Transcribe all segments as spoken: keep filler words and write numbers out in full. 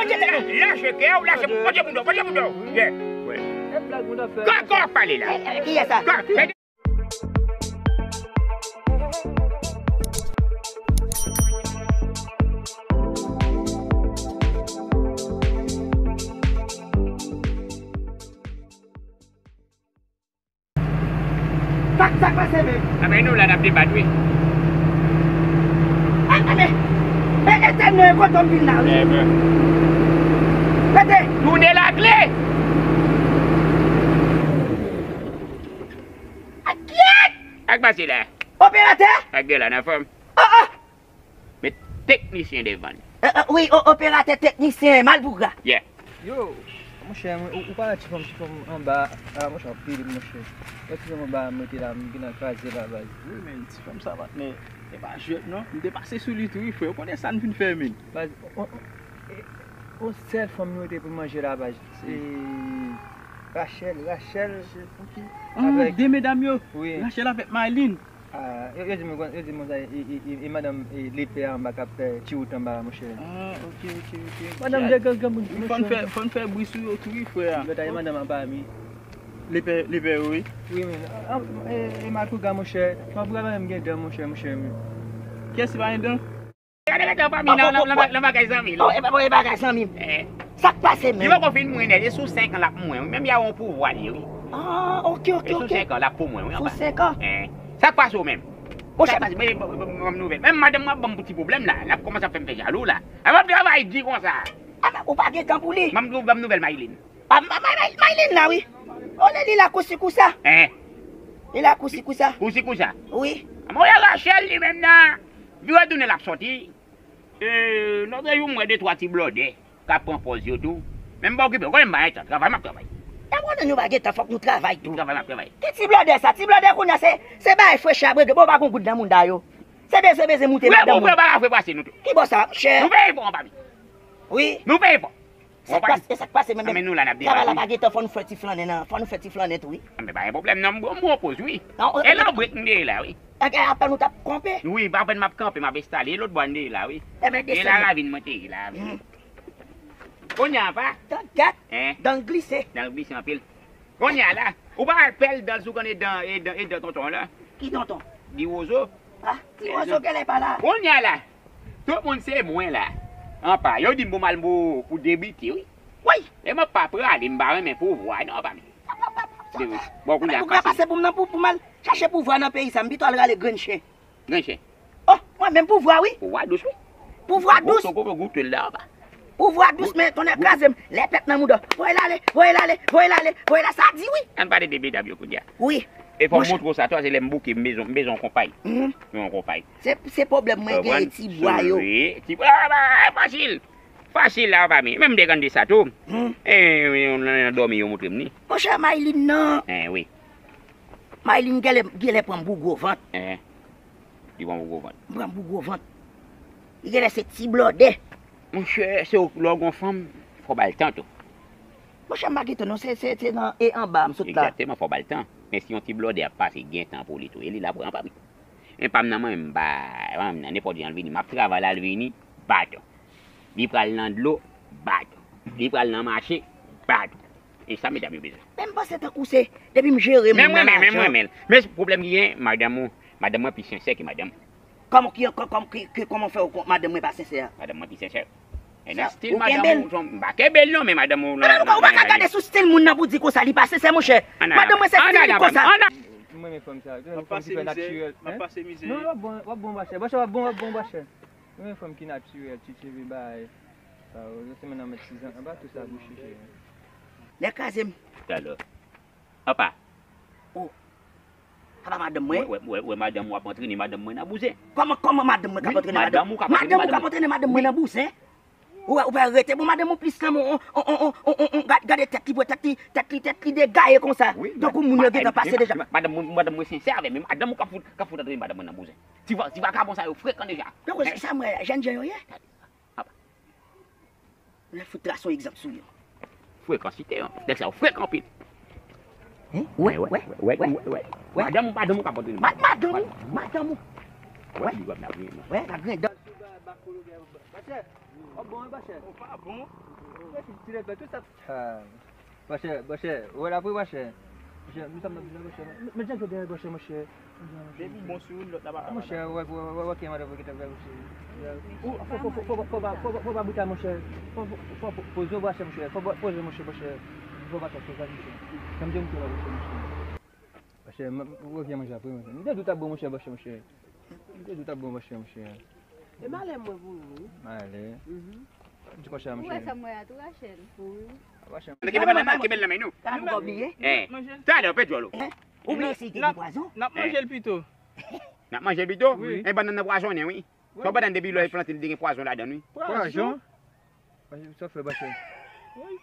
Lache kè w, lache, pote moun nan, pote moun nan. Yeah. Kòkò pale la. Kiyès sa? Sa k pase menm? Anben nou la n ap debat wi. Anben, e etènèl e kontan m vin la wi. Mete. Tounen lakle. Ak kiyès? Ak pase la. Operatè? Ak de la nan fòm. Oh, oh. Met teknisyen devan li. Eh, eh, wi, o- operatè teknisyen, malpougra. Yeah. Yo, monchè, ou, ou pa wè ti fanm, ti fanm anba, ah, monchè, anpil, monchè. Wè ti fanm anba, mete la, m gentan kraze la, baz. Wi, men ti fanm sa, patnè, e pa jwèt, non. M te pase sou li tou, wi, frè. Ou konnen sa n fin fè, men. Baz, on, on, e, on sèl fanm nou rete pou manje la, baz. Se Rachel, Rachel. Rachel, ok. Ah, de medam yo. Wi. Rachel avèk Marlene. Ah, yo, yo di mwen, yo di mwen sa, e, e, e, e madanm, e, lepè anba k ap fè ti wout anba, monchè. Ah, ok, ok, ok. Madanm de granmoun, monchè. Fò n fè, fò n fè bri sou yo tou, wi, frè. Yo ta e madanm anba, mi. Lepè, lepè, wi. Wi, men. Ah, e, e malpougra, monchè. Malpougra pa menm gen dan, monchè, monchè, men. Kiyès ki pa gen dan? Gade, gade, anba mi nan, nan, nan, nan bagay zanmi l. Oh, e pa, e bagay zanmi m. Eh. Sa k pase, men? Li poko fin mwen nèt, e sou senk an l ap mwen, wi. Menm y a yon pouvwa li, wi. Ah, ok, ok, ok. E sou senk an l ap pou mwen, wi, anba. Sou senk an? Eh. Sa k pase w menm? Monchè. Sa k pase? Ban m nouvèl. Menm madanm mwen ap ban m ti pwoblèm la. L ap kòmanse ap fè m fè jalou la. L ap travay di konsa. Ah, men ou pa gen tan pou li? Ban m, ban m nouvèl Maylin. Ah, Ma-, Ma-, Ma-, Maylin la, wi. Ole li la kousi kousa. Eh. Li la kousi kousa. Kousi kousa? Wi. Mwen wè Rachel li menm nan. Vire tounen l ap sòti. E, lòt jou m wè de twa ti blòdè k ap pran pòz yo tou. Men m pa okipe, ou konnen m pa gen tan, travay m ap travay. E konnen nou pa gen tan, fòk nou travay tou. Travay m ap travay. Ki ti blòdè sa? Ti blòdè kounye a se, se bay frechè ap regle. Bon, pa gon goud nan moun da yo. Se beze, beze moute madanm mwen. Ou pa ka fè pase nou tou. Ki bò sa, monchè? Nou peye fò anba mi. Wi. Nou peye fò. Sa k pase, sa k pase menm? Anben nou la n ap travay la debat, wi. Pa gen tan, fò nou fè ti flannen nan, fò nou fè ti flannen tou, wi. Anben pa gen pwoblèm non, m bon, m bon poz, wi. E nan brek m te ye la, wi. Apèn ou t ap kanpe? Wi, apèn m ap kanpe, m ap enstale, e lòt bò a n te ye la, wi. Enben desann. E la ravin mwen te ye la, wi. Kounye a pa. Tan gèt. Hein? Dan l glise. Dan l glise anpil. Kounye a la, ou pa wè pèl dan l sou kòn e dan, e dan, e dan tonton la? Ki tonton? Di Wozo. Ah, Ti Wozo genlè pa la. Kounye a la, tout moun se mwen la. Anpa, yo di m pou m al pou, pou debite, wi. Woy! E mwen pa prale, m pa renmen pouvwa, non, pa mi. Bon, kounye a pase. Pase pou m nan pou, pou m al chache pouvwa nan peyi sa, m pito al rale grenn chen. Grenn chen. Oh, mwen menm pouvwa, wi. Pouvwa dous, wi. Pouvwa dous. Ou poko goute l la, pa. Pouvwa dous, men tonnè kraze m. Lè pèt nan mouda. Voye l ale, voye l ale, voye l ale, voye l ale. Sa di wi. Ann pale de medam yo kounye a. Wi. E fò m montre w sa, twa, se lè m bouke, m bezwen, m bezwen yon konpay. Mhm. Yon konpay. Se, se pwoblèm mwen gen, ti bwa yo. Wi, ti bwa, ah, fasil. Fasil la, pa mi. Menm m te konn de sa tou. Mhm. E, nan, nan dòmi yo montre m ni. Monchè, Maylin nan. Eh, wi. Maylin genlè, genlè pran m pou gwo vant. Eh. Li pran pou gwo vant. M pran pou gwo vant. Li genlè se ti blòdè. Monchè, se w, lè w gon fanm, fò w ba l tan tou. Monchè, m pa gen tan non, se, se, se nan e anba m sot la. Egzakteman, fò w ba l tan. Men si yon ti blòdè ap pase, gen tan pou li tou. E li la pou anba mi. Men pa m nan mwen, m pa, pa m nan nenpòt jan l vini. M ap travay la, l vini, baton. Li pral nan dlo, baton. Li pral nan mache, baton. E sa medam yo bezwen. Men m panse tankou se, depi m jere moun nan lajan. Men mwen menm, men mwen menm. Men pwoblèm ki gen, madanm ou, madanm mwen pi sensè ke madanm ou. Kòman ki, kò-, kòm ki, ki, kòman fè w konn madanm mwen pa sensè a? Madanm mwen pi sensè. E nan stil madanm ou, m pa kenbe l non, men madanm ou nan, ou pa ka gade sou stil moun nan pou di konsa, li pa sensè, monchè. Madanm mwen se stil li konsa. M renmen fanm sa. M ap pase mizè, m ap pase mizè. Non, w ap bon, w ap bon, bòchè. Bòchè, w ap bon, w ap bon, bòchè. M renmen fanm ki natirèl, ti cheve, bagay. Sa yo, se menm nan met ti zan anba, tou sa bouche. Nèg kraze m. Talè. Apa. Oh. Apa madanm mwen? Wè, wè, wè, madanm ou ap antrene madanm mwen nan bouzen. Kòman, kòman madanm mwen k ap antrene madanm? Madanm ou k ap antrene madanm mwen nan bouzen? Ou wè, ou pa rete. Bon, madanm ou plis lanmou, on, on, gad-, gade tèt li, bwè, tèt li, tèt li, tèt li degaye konsa. Tankou moun yo gentan pase deja. Madanm mwen, madanm mwen sensè avè m, men madanm ou k ap fout, k ap fout antrene madanm mwen nan bouzen. Ti va-, ti vakabon sa yo frekan deja. Donk, se sa m wè, jèn jan yo ye. Apa. Lè fout trase yon egzanp sou yo. Frekansite, nèg sa yo frekan anpil. Hein? Wè, wè, wè, wè, wè, wè. Madanm ou, madanm ou k ap antrene. Ma-, madanm ou, madanm ou. Wè, big up nan vre, non. Wè, nan grenn dan. Bachè, w ap bon, wi, bachè. Ou pa bon. Ti lèt la, tout sa. Ha. Monchè, monchè, ou wè l ap ri, monchè. Monchè, nou sa m ap di la, monchè. Men, men jan yo dèyè, monchè, monchè. Depi bon sou youn, lòt la pa ka. Monchè, wè, wè, wè, wè, wè, ki madan pou ki t ap fè, monchè. Ou, fò, fò, fò, fò, fò, fò, fò, fò, fò pa bout la, monchè. Fò, fò, fò, fò, poze w, monchè, monchè. Fò, fò, poze, monchè, monchè. Fò pa twòp, fò pa, monchè. Sa m di w, monchè, monchè. Monchè, m, m, wè, ki manje apre, monchè. M te di w t ap bon, monchè, monchè, monchè. M te di w t ap bon, monchè, monchè. E malè mwen pou ou, wi. Malè. Mhm. Di konsa, monchè. Ou wè sa m wè a tou, Rachel? Wi. Monchè. Ki bèl nan men, ki bèl nan men nou. Sa la pou w bliye? Eh. Talè, w pèdi w. Eh? Ou bliye si te gen pwazon? N ap manje l pito. N ap manje l pito? Wi. E bannann nan pwazonnen, wi. Wi. Son bannann depi lè yo plante l, te gen pwazon ladan l, wi. Pwazon? Pwazon? Sa fè, monchè. Wi.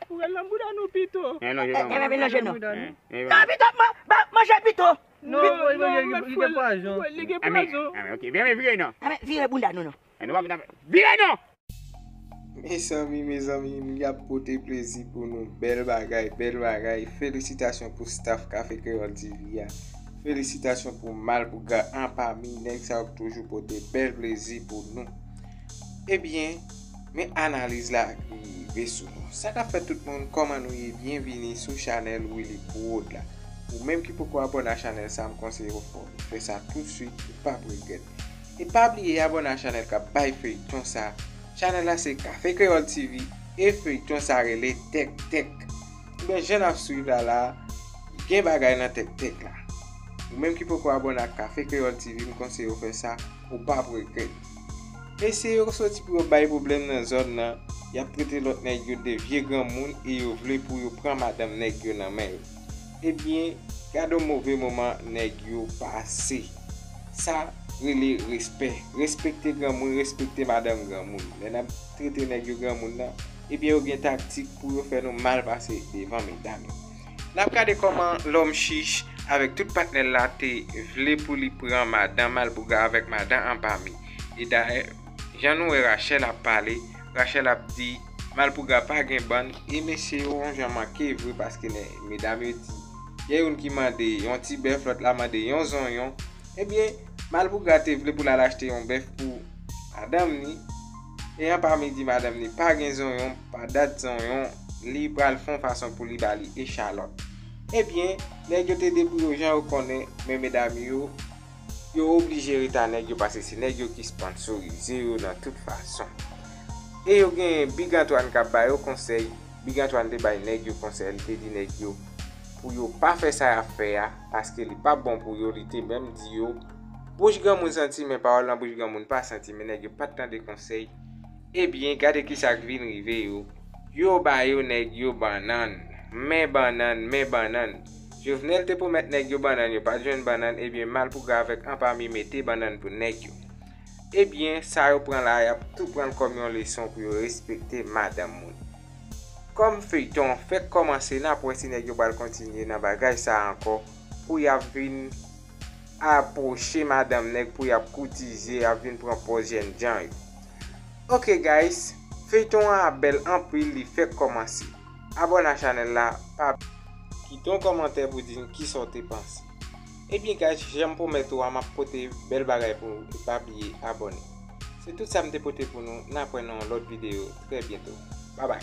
Foure l nan bouda nou pito. Eh, lonje non. Eh, eh, lonje non. Eh, eh, non, pito, ma, ba, manje pito. Non, non, non, li gen pwazon. Li gen pwazon. Ah, men, ok, vire, vire non. Ah, men, vire bounda nou, non. Eh, nou pa vin avè, vire non! Mezanmi, mezanmi, m ap pote plezi pou nou. Bèl bagay, bèl bagay. Felisitasyon pou staff Café Créole T V a. Felisitasyon pou Malpougra anpami. Nèg sa yo k toujou pote bèl plezi pou nou. Ebyen, men analiz la ki rive sou nou. Sa k ap fèt tout moun, kòman nou ye? Byenvini sou chanèl Willy Prod la. Ou menm ki poko abòne a chanèl sa, m konseye w fò w fè sa toutswit, ou p ap regrèt. E pa bliye abòne a chanèl k ap bay feyton sa. Chanèl la se Café Créole T V e feyton sa rele Tèk Tèk. Ebyen, jan n ap swiv la la, gen bagay nan Tèk Tèk la. Ou menm ki poko abòne ak Café Créole T V, m konseye w fè sa, ou p ap regrèt. Mesye yo soti pou yo bay pwoblèm nan zòn nan, y ap trete lòt nèg yo de vye granmoun e yo vle pou yo pran madanm nèg yo nan men yo. Ebyen, gade yon move moman nèg yo pase. Sa rele respè. Respekte granmoun, respekte madanm granmoun. Lè n ap trete nèg yo granmoun nan, ebyen, yo gen taktik pou yo fè nou mal pase devan medam yo. N ap gade kòman lòm chich avèk tout patnè l la te vle pou li pran madanm Malpougra avèk madanm anpami. E dayè, jan nou wè Rachel ap pale, Rachel ap di Malpougra pa gen bann, e mesye yo yon jan manke vre paske lè medam yo di, gen youn ki mande yon ti bèf, lòt la mande yon zonyon, ebyen, Malpougra te vle pou l al achte yon bèf pou madanm ni, e anpami di madanm ni pa gen zonyon, pa dat zonyon, li pral fè yon fason pou li ba li echalòt. Ebyen, nèg yo te debouye yo jan yo konnen, men medam yo, yo oblije rete a nèg yo paske se nèg yo ki sponsorize yo nan tout fason. E yo gen Big Antoine k ap ba yo konsèy. Big Antoine te bay nèg yo konsèy, li te di nèg yo pou yo pa fè sa y ap fè a, paske li p ap bon pou yo, li te menm di yo, bouch granmoun santi, men pawòl nan bouch granmoun pa santi, men nèg yo pa t tande konsèy. Ebyen, gade kisa k vin rive yo. Yo ba yo nèg yo bannann. Men bannann, men bannann. Jovenel te pwomèt nèg yo bannann, yo pa t jwenn bannann, ebyen, Malpougra avèk anpami mete bannann pou nèg yo. Ebyen, sa yo pran la, y ap tou pran l kòm yon leson pou yo respekte madanm moun. Kòm feyton an fèk kòmanse, n ap wè si nèg yo pral kontinye nan bagay sa a ankò, pou y ap vin apwoche madanm nèg, pou y ap koutize, y ap vin pran pòz jènjan yo. Ok guys, feyton an ap bèl anpil, li fèk kòmanse. Abòne a chanèl la, pa kite yon kòmantè pou di n kisa w te panse. Ebyen guys, jan m pwomèt ou a, m ap pote bèl bagay pou nou, e pa bliye abòne. Se tout sa m te pote pou nou, n ap wè nan yon lòt videyo trè byento. Babay.